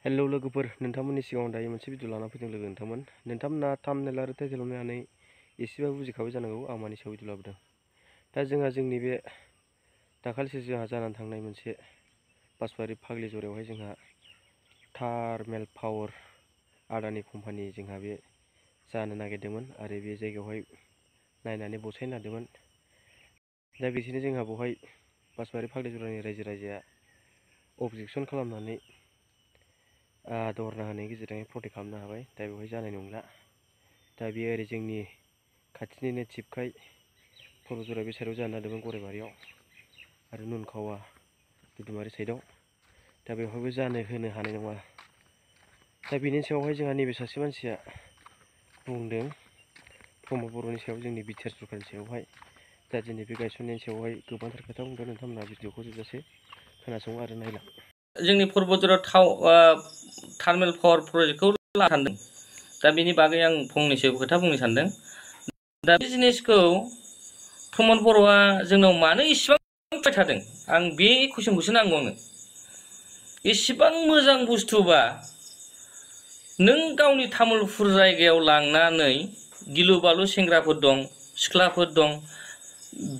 Hello लोगोफोर नोंथांमोननि सिगाङाव दायो मोनसे भिडिअ लाना फैदों नोंथांमोना थाम्बनेल आरो टाइटेलाव नायनानै एसेबाबो बुजिखाबाय जानांगौ आं मानि सायाव भिडिअ लाबोदों। दा जोंहा जोंनि बे दाखालिसो जोंहा जानानै थांनाय मोनसे बासबारि फाग्लि जरायावहाय जोंहा थार्मेल पावार आदानि कम्पानि जोंहा बे जानो नागिरदोंमोन आरो बे जायगायावहाय नायनानै बसायनो नागिरदोंमोन। दा बिदिनो जोंहा बेवहाय बासबारि फाग्लि जरानि रायजो राजाया अबजेक्सन खालामनानै दरना होनायनि गेजेरजों प्रटेक्ट खालामनो हाबाय। दा बेवहाय जानाय नंला। दा बेयो ओरै जोंनि खाथिनिनो थिपखाय फरबजरा बे साइडआव जानो नागिरदोंमोन गराइबारियाव आरो नुनखावा दुदुमारि साइडआव। दा बेवहायबो जानो होनो हानाय नङा। दा बेनि सायावहाय जोंहा नैबे सासे मानसिया बुंदों प्रमद बर'नि सायाव जोंनि बिटिआर सरकारनि सायावहाय। दा दिनै बे गायसननायनि सायावहाय गोबांथार खोथा बुंदों। नोंथांमोनहा भिडिअखौ जोबजासे खोनासं आरो नायलां। जोंनि परबजरा थार्मेल पावार प्रजेक्टखौ लानो सानदों। दा बेनि बागै आं फंनैसो खोथा बुंनो सानदों। दा बे जिनिसखौ प्रमद बर'आ जोंनाव मानो इसेबां फैबाय थादों आं बे कुइसनखौसो नांगौ आंनो। इसेबां मोजां बुस्थुबा नों गावनि तामुलपुर जायगायाव लांनानै गिलु बालु सेंग्राफोर दं सिख्लाफोर दं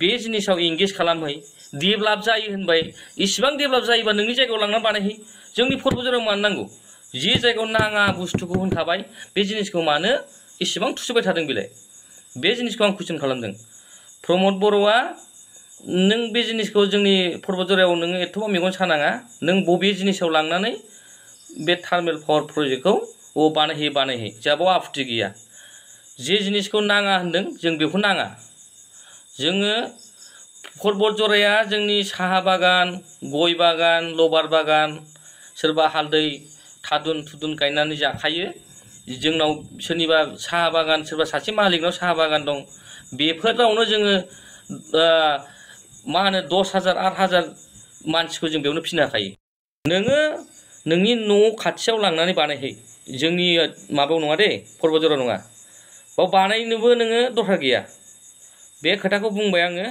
बे जिनिसाव इंगेज खालामहै। डेभेलप जायो होनबाय, इसिबां डेभेलप जायोबा नोंनि जायगायाव लांना बानायहै। जोंनि परबजरायाव मानो नांगौ? जे जायगायाव नाङा बुस्थुखौ होनखाबाय बे जिनिसखौ मानो इसेबां थुसोबाय थादों बेलाय? बे जिनिसखौ आं कुइसन खालामदों। प्रमद बर'आ नों बे जिनिसखौ जोंनि परबजरायाव नोङो एथ'बां मेगन सानाङा। नों बबे जिनिसाव लांनानै बे थार्मेल पावार प्रजेक्टखौ बानायहै जोंहा बाव आपत्ति गैया। जे जिनिसखौ नाङा होनदों जों बेखौ नाङा। जोङो परबजराया जोंनि साहा बागान, गय बागान, लबार बागान, सोरबा हालदै थादुन थुदुन गायनानै जाखायो। जोंनाव सोरनिबा साहा बागान, सोरबा सासे मालिकनाव साहा बागान दं। बेफोरावनो जोङो 10,000 8,000 मानसिखौ जों बेयावनो फिनो हाखायो। नोङो नोंनि न' खाथियाव लांनानै बानायहै। जोंनि माबायाव नङा दे, परबजरायाव नङा। बाव बानायनोबो नोङो दरखार गैया। बे खोथाखौ बुंबाय आङो।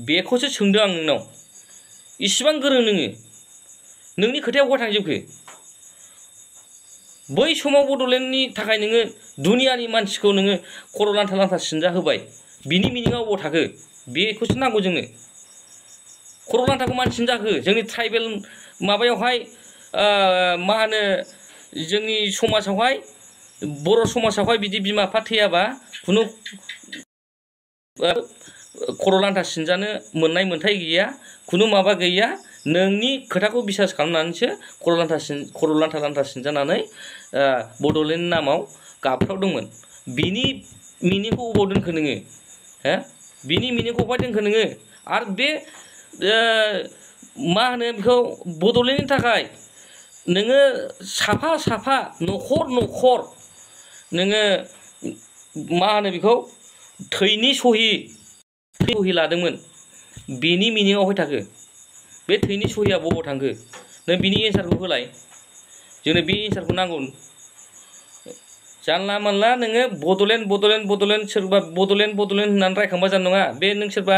बेखौसो सोंदों आं नोंनाव। इसिबां गोरों नोङो, नोंनि खोथाया बहा थांजोबखो? बै समाव बड'लेण्डनि थाखाय नोङो दुनियानि मानसिखौ नोङो खर' लान्था लान्था सिनजा होबाय। बिनि मिनिङा बबाव थाखो? बेखौसो नांगौ जोंनो। खर' लान्थाखौ मानो सिनजाखो? जोंनि ट्राइबेल माबायावहाय जोंनि समाजावहाय बर' समाजावहाय बिदि बिमा बिफा थैयाबा खुनु खर' लान्था सिनजानो मोननाय मोन्थाय गैया, खुनु माबा गैया। नोंनि खोथाखौ बिसास खालामनानैसो खर' लान्था लान्था सिनजानानै बड'लेण्ड नामाव गाबख्रावदोंमोन। बिनि मिनिंखौ अबाव दोनखो नोङो? हो? बिनि मिनिंखौ अबाव दोनखो नोङो? आरो बे बेखौ बड'लेण्डनि थाखाय नोङो साफा साफा न'खर न'खर नोङो बेखौ थैनि सहि लादोंमोन। बेनि मिनिङा अबहाय थाखो? बे थैनि सहिया बबाव थांखो? नों बिनि एन्सारखौ होलाय। जोंनो बे एन्सारखौ नांगौ। जानला मानला नोङो बड'लेण्ड सोरबा बड'लेण्ड होननानै रायखांबा जानाय नङा। बे नों सोरबा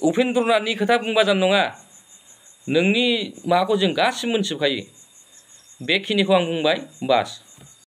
उपेन्द्रनाथनि खोथा बुंबा जानाय नङा। नोंनि माबाखौ जों गासिबो मोनथिजोबखायो। बेखिनिखौ आं बुंबाय, बास।